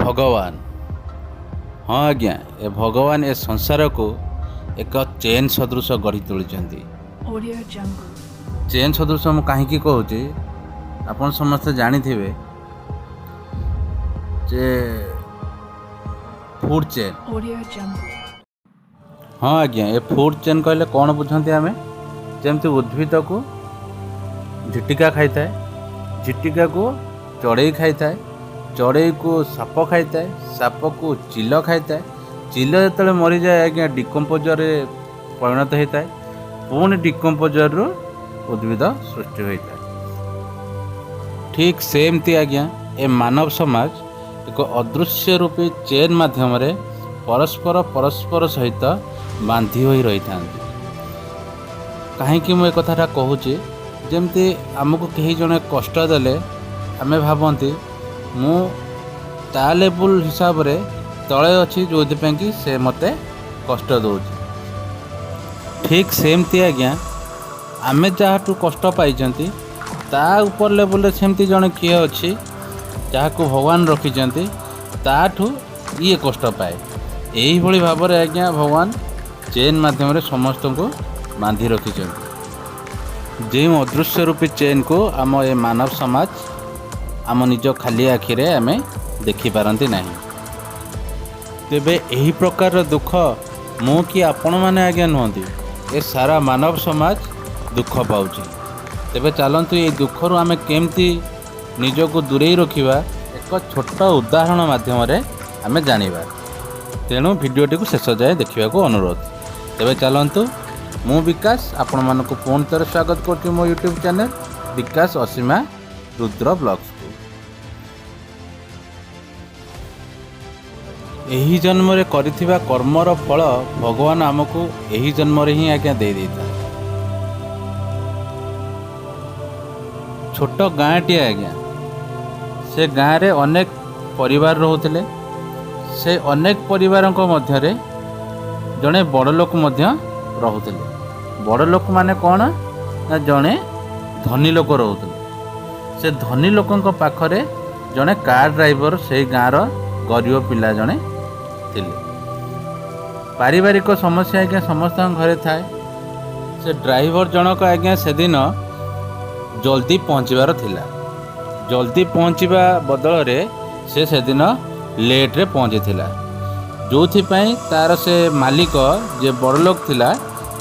ଭଗବାନ। ହଁ ଆଜ୍ଞା, ଏ ଭଗବାନ ଏ ସଂସାରକୁ ଏକ ଚେନ୍ ସଦୃଶ ଗଢ଼ି ତୋଳିଛନ୍ତି। Audio Jungle. Chain ସଦୃଶ ମୁଁ କାହିଁକି କହୁଛି, ଆପଣ ସମସ୍ତେ ଜାଣିଥିବେ ଯେ ଫୁଡ଼୍ ଚେନ୍। Audio Jungle. ହଁ ଆଜ୍ଞା, ଏ ଫୁଡ଼୍ ଚେନ୍ କହିଲେ କ'ଣ ବୁଝନ୍ତି ଆମେ? ଯେମିତି ଉଦ୍ଭିଦକୁ ଝିଟିକା ଖାଇଥାଏ, ଝିଟିକାକୁ ଚଢ଼େଇ ଖାଇଥାଏ, ଚଢ଼େଇକୁ ସାପ ଖାଇଥାଏ, ସାପକୁ ଚିଲ ଖାଇଥାଏ। ଚିଲ ଯେତେବେଳେ ମରିଯାଏ ଆଜ୍ଞା, ଡିକମ୍ପୋଜରରେ ପରିଣତ ହୋଇଥାଏ। ପୁଣି ଡିକମ୍ପୋଜରରୁ ଉଦ୍ଭିଦ ସୃଷ୍ଟି ହୋଇଥାଏ। ଠିକ୍ ସେମିତି ଆଜ୍ଞା, ଏ ମାନବ ସମାଜ ଏକ ଅଦୃଶ୍ୟ ରୂପୀ ଚେନ୍ ମାଧ୍ୟମରେ ପରସ୍ପର ପରସ୍ପର ସହିତ ବାନ୍ଧି ହୋଇ ରହିଥାନ୍ତି। କାହିଁକି ମୁଁ ଏ କଥାଟା କହୁଛି? ଯେମିତି ଆମକୁ କେହି ଜଣେ କଷ୍ଟ ଦେଲେ ଆମେ ଭାବନ୍ତି, ମୁଁ ତା ଲେବୁଲ୍ ହିସାବରେ ତଳେ ଅଛି, ଯେଉଁଥିପାଇଁ କି ସେ ମୋତେ କଷ୍ଟ ଦେଉଛି। ଠିକ୍ ସେମିତି ଆଜ୍ଞା, ଆମେ ଯାହାଠୁ କଷ୍ଟ ପାଇଛନ୍ତି, ତା ଉପର ଲେବୁଲ୍ରେ ସେମିତି ଜଣେ କିଏ ଅଛି, ଯାହାକୁ ଭଗବାନ ରଖିଛନ୍ତି, ତାଠୁ ଇଏ କଷ୍ଟ ପାଏ। ଏଇଭଳି ଭାବରେ ଆଜ୍ଞା, ଭଗବାନ ଚେନ୍ ମାଧ୍ୟମରେ ସମସ୍ତଙ୍କୁ ବାନ୍ଧି ରଖିଛନ୍ତି, ଯେଉଁ ଅଦୃଶ୍ୟ ରୂପୀ ଚେନ୍କୁ ଆମ ଏ ମାନବ ସମାଜ ଆମ ନିଜ ଖାଲି ଆଖିରେ ଆମେ ଦେଖିପାରନ୍ତି ନାହିଁ। ତେବେ ଏହି ପ୍ରକାରର ଦୁଃଖ ମୁଁ କି ଆପଣମାନେ ଆଜ୍ଞା ନୁହନ୍ତି, ଏ ସାରା ମାନବ ସମାଜ ଦୁଃଖ ପାଉଛି। ତେବେ ଚାଲନ୍ତୁ, ଏଇ ଦୁଃଖରୁ ଆମେ କେମିତି ନିଜକୁ ଦୂରେଇ ରଖିବା, ଏକ ଛୋଟ ଉଦାହରଣ ମାଧ୍ୟମରେ ଆମେ ଜାଣିବା। ତେଣୁ ଭିଡ଼ିଓଟିକୁ ଶେଷ ଯାଏ ଦେଖିବାକୁ ଅନୁରୋଧ। ତେବେ ଚାଲନ୍ତୁ, ମୁଁ ବିକାଶ ଆପଣମାନଙ୍କୁ ପୁଣି ଥରେ ସ୍ୱାଗତ କରୁଛି ମୋ ୟୁଟ୍ୟୁବ୍ ଚ୍ୟାନେଲ୍ ବିକାଶ ଅସୀମା ରୁଦ୍ର ବ୍ଲଗ୍ସକୁ। ଏହି ଜନ୍ମରେ କରିଥିବା କର୍ମର ଫଳ ଭଗବାନ ଆମକୁ ଏହି ଜନ୍ମରେ ହିଁ ଆଜ୍ଞା ଦେଇ ଦେଇଥାଏ। ଛୋଟ ଗାଁଟିଏ ଆଜ୍ଞା। ସେ ଗାଁରେ ଅନେକ ପରିବାର ରହୁଥିଲେ। ସେ ଅନେକ ପରିବାରଙ୍କ ମଧ୍ୟରେ ଜଣେ ବଡ଼ ଲୋକ ମଧ୍ୟ ରହୁଥିଲେ। ବଡ଼ ଲୋକମାନେ କ'ଣ ନା ଜଣେ ଧନୀ ଲୋକ ରହୁଥିଲେ। ସେ ଧନୀ ଲୋକଙ୍କ ପାଖରେ ଜଣେ କାର୍ ଡ୍ରାଇଭର, ସେଇ ଗାଁର ଗରିବ ପିଲା ଜଣେ ଥିଲେ। ପାରିବାରିକ ସମସ୍ୟା ଆଜ୍ଞା ସମସ୍ତଙ୍କ ଘରେ ଥାଏ। ସେ ଡ୍ରାଇଭର ଜଣକ ଆଜ୍ଞା ସେଦିନ ଜଲ୍ଦି ପହଞ୍ଚିବାର ଥିଲା। ଜଲ୍ଦି ପହଞ୍ଚିବା ବଦଳରେ ସେ ସେଦିନ ଲେଟ୍ରେ ପହଞ୍ଚିଥିଲା, ଯେଉଁଥିପାଇଁ ତା'ର ସେ ମାଲିକ, ଯିଏ ବଡ଼ଲୋକ ଥିଲା,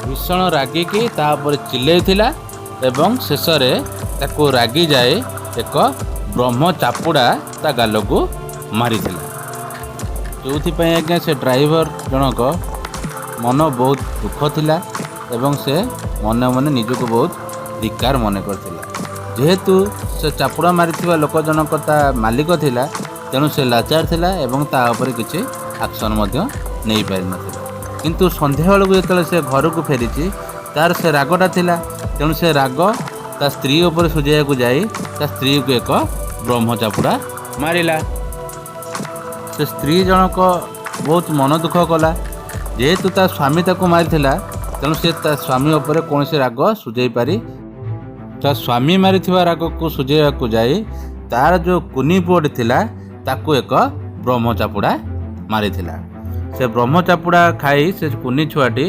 ଭୀଷଣ ରାଗିକି ତା ଉପରେ ଚିଲେଇଥିଲା ଏବଂ ଶେଷରେ ତାକୁ ରାଗି ଯାଇ ଏକ ବ୍ରହ୍ମ ଚାପୁଡ଼ା ତା ଗାଲକୁ ମାରିଥିଲା, ଯେଉଁଥିପାଇଁ ଆଜ୍ଞା ସେ ଡ୍ରାଇଭର ଜଣକ ମନ ବହୁତ ଦୁଃଖ ଥିଲା ଏବଂ ସେ ମନେ ମନେ ନିଜକୁ ବହୁତ ଧିକ୍କାର ମନେ କରିଥିଲା। ଯେହେତୁ ସେ ଚାପୁଡ଼ା ମାରିଥିବା ଲୋକ ଜଣକ ତା ମାଲିକ ଥିଲା, ତେଣୁ ସେ ଲାଚାର ଥିଲା ଏବଂ ତା ଉପରେ କିଛି ଆକ୍ସନ୍ ମଧ୍ୟ ନେଇପାରିନଥିଲା। କିନ୍ତୁ ସନ୍ଧ୍ୟାବେଳକୁ ଯେତେବେଳେ ସେ ଘରକୁ ଫେରିଛି, ତାର ସେ ରାଗଟା ଥିଲା। ତେଣୁ ସେ ରାଗ ତା ସ୍ତ୍ରୀ ଉପରେ ସୁଝେଇବାକୁ ଯାଇ ତା ସ୍ତ୍ରୀକୁ ଏକ ବ୍ରହ୍ମ ଚାପୁଡ଼ା ମାରିଲା। ସେ ସ୍ତ୍ରୀ ଜଣକ ବହୁତ ମନ ଦୁଃଖ କଲା। ଯେହେତୁ ତା ସ୍ୱାମୀ ତାକୁ ମାରିଥିଲା, ତେଣୁ ସେ ତା ସ୍ୱାମୀ ଉପରେ କୌଣସି ରାଗ ସୁଝେଇ ପାରି, ତା ସ୍ୱାମୀ ମାରିଥିବା ରାଗକୁ ସୁଝେଇବାକୁ ଯାଇ ତାର ଯେଉଁ କୁନି ପୁଅଟି ଥିଲା, ତାକୁ ଏକ ବ୍ରହ୍ମ ଚାପୁଡ଼ା ମାରିଥିଲା। ସେ ବ୍ରହ୍ମ ଚାପୁଡ଼ା ଖାଇ ସେ କୁନି ଛୁଆଟି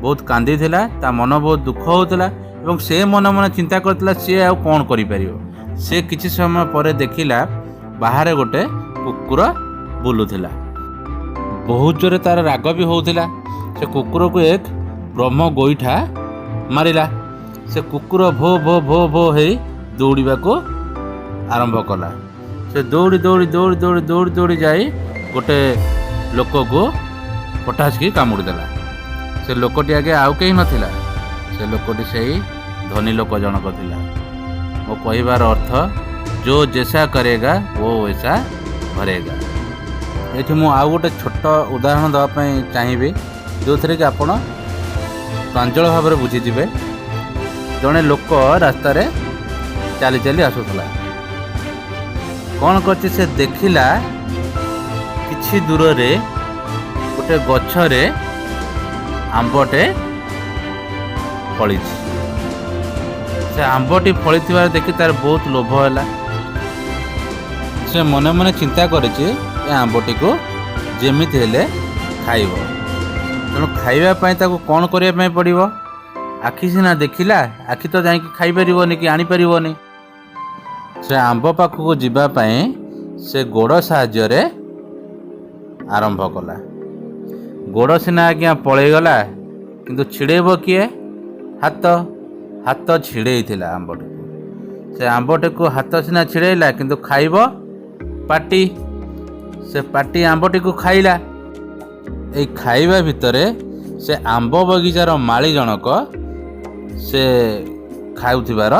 ବହୁତ କାନ୍ଦିଥିଲା। ତା ମନ ବହୁତ ଦୁଃଖ ହେଉଥିଲା ଏବଂ ସେ ମନେ ମନେ ଚିନ୍ତା କରିଥିଲା, ସିଏ ଆଉ କ'ଣ କରିପାରିବ। ସେ କିଛି ସମୟ ପରେ ଦେଖିଲା, ବାହାରେ ଗୋଟେ କୁକୁର ବୁଲୁଥିଲା। ବହୁତ ଜୋରେ ତାର ରାଗ ବି ହେଉଥିଲା। ସେ କୁକୁରକୁ ଏକ ବ୍ରହ୍ମ ଗୋଇଠା ମାରିଲା। ସେ କୁକୁର ଭୋ ଭୋ ଭୋ ଭୋ ହେଇ ଦୌଡ଼ିବାକୁ ଆରମ୍ଭ କଲା। ସେ ଦୌଡ଼ି ଦୌଡ଼ି ଦୌଡ଼ି ଦୌଡ଼ି ଦୌଡ଼ି ଦୌଡ଼ି ଯାଇ ଗୋଟେ ଲୋକକୁ ପଟାସକି କାମୁଡ଼ି ଦେଲା। ସେ ଲୋକଟି ଆଗେ ଆଉ କେହି ନଥିଲା, ସେ ଲୋକଟି ସେଇ ଧନୀ ଲୋକ ଜଣକ ଥିଲା। ମୋ କହିବାର ଅର୍ଥ, जो जैसा करेगा वो वैसा भरेगा। ଏଠି ମୁଁ ଆଉ ଗୋଟେ ଛୋଟ ଉଦାହରଣ ଦେବା ପାଇଁ ଚାହିଁବି, ଯେଉଁଥିରେ କି ଆପଣ ପ୍ରାଞ୍ଜଳ ଭାବରେ ବୁଝିଯିବେ। ଜଣେ ଲୋକ ରାସ୍ତାରେ ଚାଲି ଚାଲି ଆସୁଥିଲା। କ'ଣ କରିଛି, ସେ ଦେଖିଲା କିଛି ଦୂରରେ ଗୋଟେ ଗଛରେ ଆମ୍ବଟେ ଫଳିଛି। ସେ ଆମ୍ବଟି ଫଳିଥିବାର ଦେଖି ତାର ବହୁତ ଲୋଭ ହେଲା। ସେ ମନେ ମନେ ଚିନ୍ତା କରିଛି, ଏ ଆମ୍ବଟିକୁ ଯେମିତି ହେଲେ ଖାଇବ। ତେଣୁ ଖାଇବା ପାଇଁ ତାକୁ କ'ଣ କରିବା ପାଇଁ ପଡ଼ିବ? ଆଖି ସିନା ଦେଖିଲା, ଆଖି ତ ଯାଇକି ଖାଇପାରିବନି କି ଆଣିପାରିବନି। ସେ ଆମ୍ବ ପାଖକୁ ଯିବା ପାଇଁ ସେ ଗୋଡ଼ ସାହାଯ୍ୟରେ ଆରମ୍ଭ କଲା। ଗୋଡ଼ ସିନା ଆଜ୍ଞା ପଳେଇଗଲା, କିନ୍ତୁ ଛିଡ଼େଇବ କିଏ? ହାତ। ହାତ ଛିଡ଼େଇଥିଲା ଆମ୍ବଟିକୁ। ସେ ଆମ୍ବଟିକୁ ହାତ ସିନା ଛିଡ଼େଇଲା, କିନ୍ତୁ ଖାଇବ ପାଟି। ସେ ପାଟି ଆମ୍ବଟିକୁ ଖାଇଲା। ଏଇ ଖାଇବା ଭିତରେ ସେ ଆମ୍ବ ବଗିଚାର ମାଳି ଜଣକ ସେ ଖାଉଥିବାର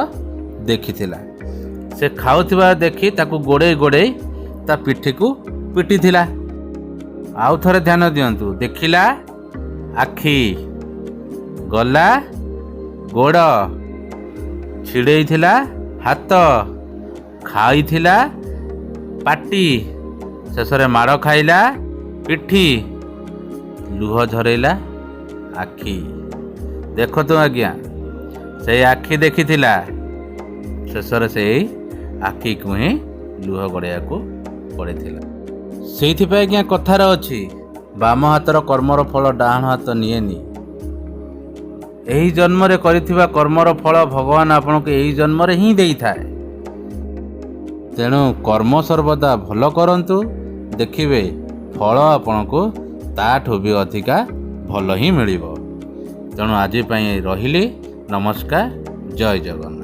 ଦେଖିଥିଲା। ସେ ଖାଉଥିବା ଦେଖି ତାକୁ ଗୋଡ଼େଇ ଗୋଡ଼େଇ ତା ପିଠିକୁ ପିଟିଥିଲା। ଆଉ ଥରେ ଧ୍ୟାନ ଦିଅନ୍ତୁ। ଦେଖିଲା ଆଖି, ଗଲା ଗୋଡ଼, ଛିଡ଼େଇଥିଲା ହାତ, ଖାଇଥିଲା ପାଟି, ଶେଷରେ ମାଡ଼ ଖାଇଲା ପିଠି, ଲୁହ ଝରେଇଲା ଆଖି। ଦେଖନ୍ତୁ ଆଜ୍ଞା, ସେଇ ଆଖି ଦେଖିଥିଲା, ଶେଷରେ ସେଇ ଆଖିକୁ ହିଁ ଲୁହ ଗଡ଼େଇବାକୁ ପଡ଼ିଥିଲା। ସେଇଥିପାଇଁ ଆଜ୍ଞା କଥାରେ ଅଛି, ବାମ ହାତର କର୍ମର ଫଳ ଡାହାଣ ହାତ ନିଏନି। ଏହି ଜନ୍ମରେ କରିଥିବା କର୍ମର ଫଳ ଭଗବାନ ଆପଣଙ୍କୁ ଏହି ଜନ୍ମରେ ହିଁ ଦେଇଥାଏ। ତେଣୁ କର୍ମ ସର୍ବଦା ଭଲ କରନ୍ତୁ, ଦେଖିବେ ଫଳ ଆପଣଙ୍କୁ ତାଠୁ ବି ଅଧିକା ଭଲ ହିଁ ମିଳିବ। ତେଣୁ ଆଜି ପାଇଁ ରହିଲି। ନମସ୍କାର, ଜୟ ଜଗନ୍ନାଥ।